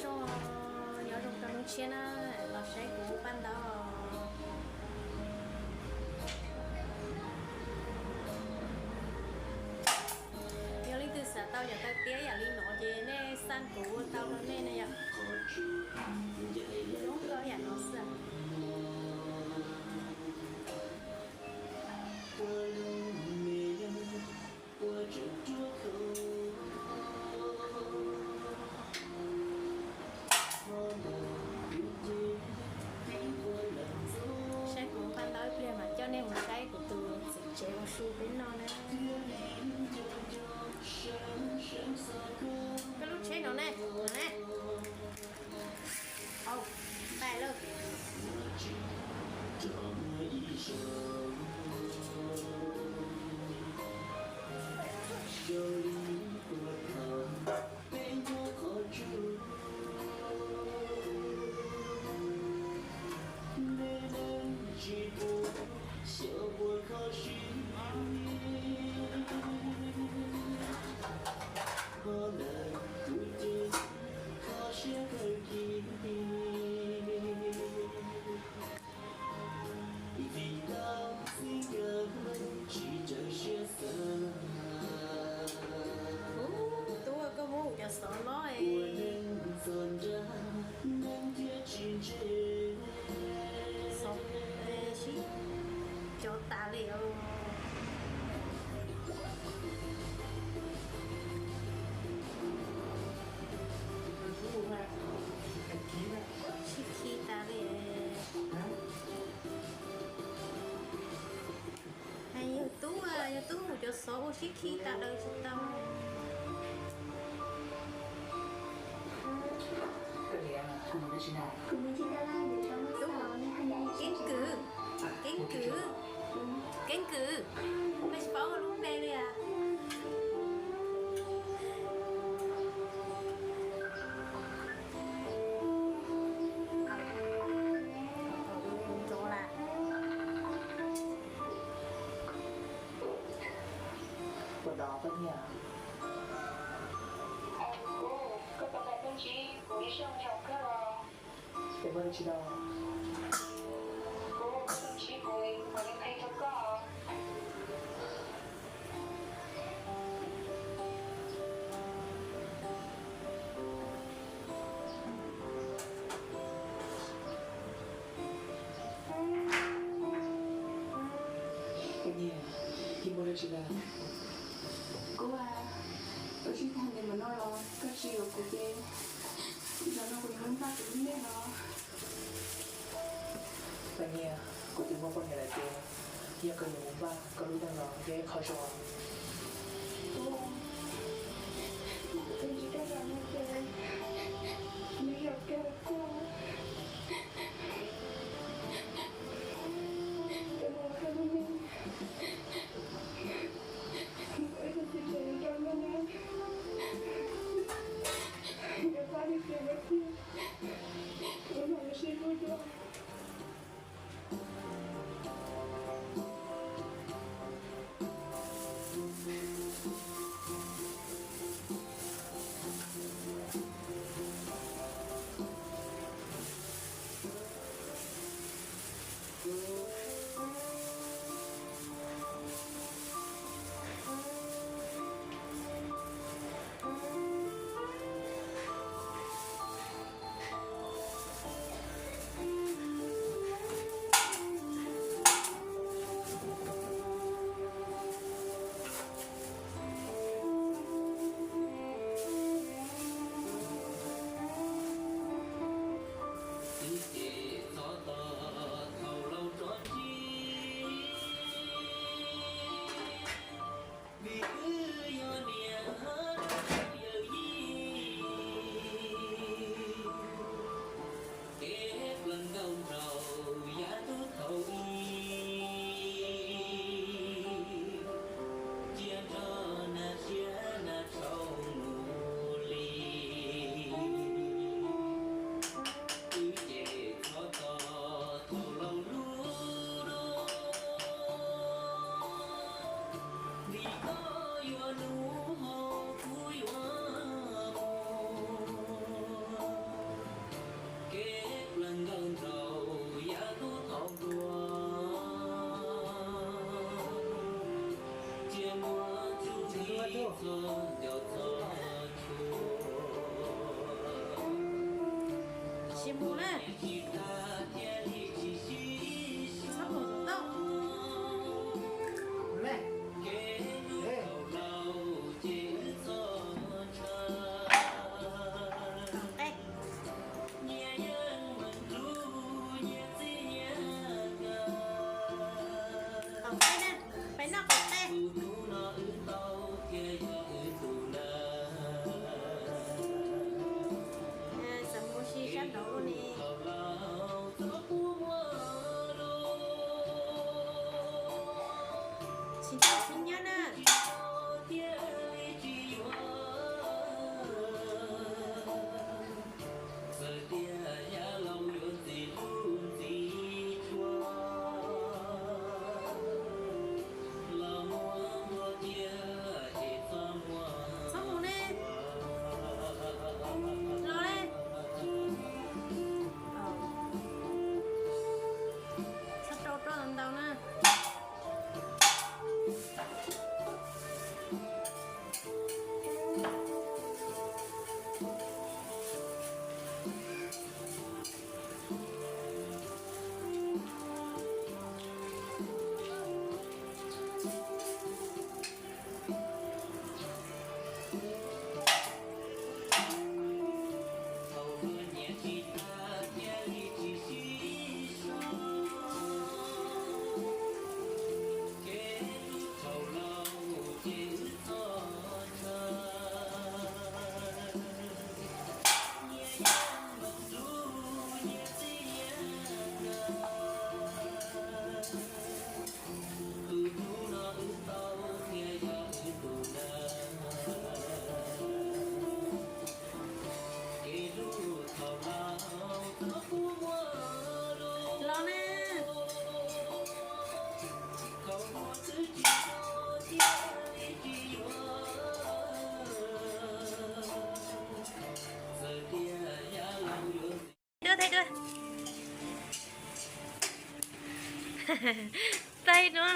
Zoo, nyob zoo rau hnub tshiab na, los saib kuv paj ntaub. Yog leej twg xav tau yam taw tiab yam li no ces nej xa kuv ua tau rau nej na yom. Zoo nkauj yam no xwb. Saib kuv paj ntaub ib pliag mas coj nej mus saib kuv tus txiv tsev ua su peb noj na. Peb lub tsheb no ne, no ne. Au, ntais lawm. Ub, tub, koj muab kuv cov xov lob es. Xov, sib cov tas li os. Sib khi tas li. Yog tub, yog tub mus cov xov ua sib khi tas daws tsis tau. Keeb kwm, keeb kwm, keeb kwm, koj tsis paub lub npe li as. Ua no koj nyiam. Koj tau nqa tuaj ntsib kuv ib zaug nyob koj los? Es muaj dab tsi no? Kuv, koj tuaj ntsib kuv, kuv yuav qhia rau koj. Koj nyiam, yeej muaj dab tsi na? Kuv, ua tsis tag ntev mus no los koj tsis yuav kuv ces, zaum no kuv yuav mus npaj kuv lub neej no. Koj nyiam, kuv twb muaj poj niam lawm tiag, yog koj yuav mus npaj koj lub neej no yog ib qho zoo. Kuv, kuv tsis coj zaum no ces, nws yog kawg kuv. Ces mus qhia lub neej, mus ib tug txiv tsev rau lub neej, yuav pab li cas los thiaj, ua no yuav sib hlub dua. Tsis mus na. Txhob mus tau. Tau qe. Qaum qe na, peb noj qaum qe. Txawm mus si sab nraud lub ni. Tsis tau tsis nyob na. Txhob mus ne. Los ne. Txhob rau rau ntau na. Los ne. Thaij dua, thaij dua. Thaij dua.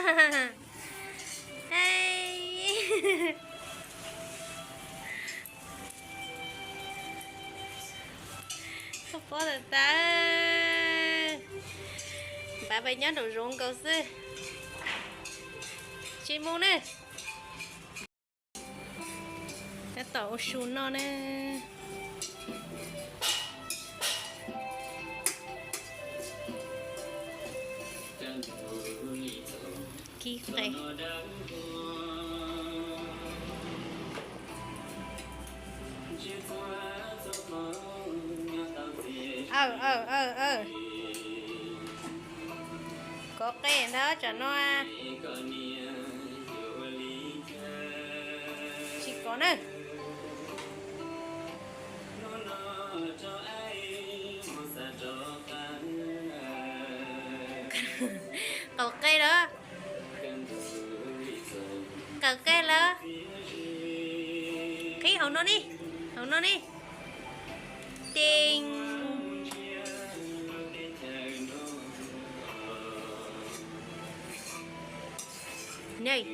Hais. Koj pob tawv tawv. Npam pais nyob nraum zoov nkaus xwb. Tsis mus ne. Tab tom ua su no ne. Kib qe. Aw, aw, aw, aw. Kov qe ntag tsam no. Tsis kov na. Qaum qe lawm. Qaum qe lawm. Qhib hauv no ne. Hauv no ne. Teeb. Nws.